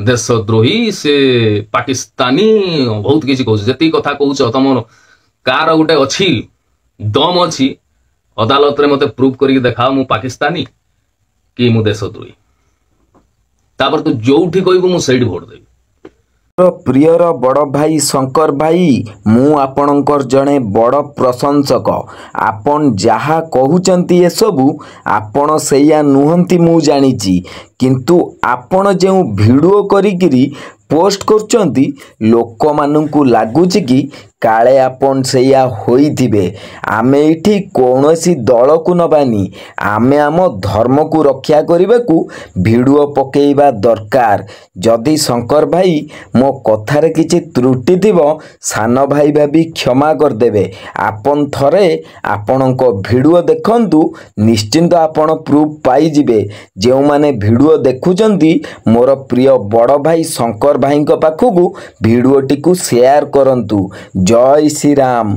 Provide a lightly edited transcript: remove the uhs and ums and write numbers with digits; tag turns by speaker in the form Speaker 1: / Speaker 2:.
Speaker 1: ଦେଶଦ୍ରୋହୀ, ସେ ପାକିସ୍ତାନୀ, ବହୁତ କିଛି କହୁଛ। ଯେତିକି କଥା କହୁଛ, ତମର କାହାର ଗୋଟେ ଅଛି ଦମ ଅଛି, ଅଦାଲତରେ ମତେ ପ୍ରୁଭ୍ କରିକି ଦେଖାଅ ମୁଁ ପାକିସ୍ତାନୀ କି ମୁଁ ଦେଶଦ୍ରୋହୀ। ତାପରେ ତୁ ଯୋଉଠି କହିବୁ, ମୁଁ ସେଇଠି ଭୋଟ ଦେବି।
Speaker 2: ପ୍ରିୟର ବଡ଼ ଭାଇ ଶଙ୍କର ଭାଇ, ମୁଁ ଆପଣଙ୍କର ଜଣେ ବଡ଼ ପ୍ରଶଂସକ। ଆପଣ ଯାହା କହୁଛନ୍ତି ଏସବୁ ଆପଣ ସେଇଆ ନୁହନ୍ତି, ମୁଁ ଜାଣିଛି। କିନ୍ତୁ ଆପଣ ଯେଉଁ ଭିଡ଼ିଓ କରିକିରି ପୋଷ୍ଟ କରୁଛନ୍ତି, ଲୋକମାନଙ୍କୁ ଲାଗୁଛି କି କାଳେ ଆପଣ ସେଇଆ ହୋଇଥିବେ। ଆମେ ଏଇଠି କୌଣସି ଦଳକୁ ନବାନି, ଆମେ ଆମ ଧର୍ମକୁ ରକ୍ଷା କରିବାକୁ ଭିଡ଼ିଓ ପକେଇବା ଦରକାର। ଯଦି ଶଙ୍କର ଭାଇ ମୋ କଥାରେ କିଛି ତ୍ରୁଟି ଥିବ, ସାନ ଭାଇ ଭାବି କ୍ଷମା କରିଦେବେ। ଆପଣ ଥରେ ଆପଣଙ୍କ ଭିଡ଼ିଓ ଦେଖନ୍ତୁ, ନିଶ୍ଚିନ୍ତ ଆପଣ ପ୍ରୁଫ୍ ପାଇଯିବେ। ଯେଉଁମାନେ ଭିଡ଼ିଓ ଦେଖୁଛନ୍ତି, ମୋର ପ୍ରିୟ ବଡ଼ ଭାଇ ଶଙ୍କର ଭାଇଙ୍କ ପାଖକୁ ଭିଡ଼ିଓଟିକୁ ସେୟାର କରନ୍ତୁ। ଜୟ ଶ୍ରୀରାମ।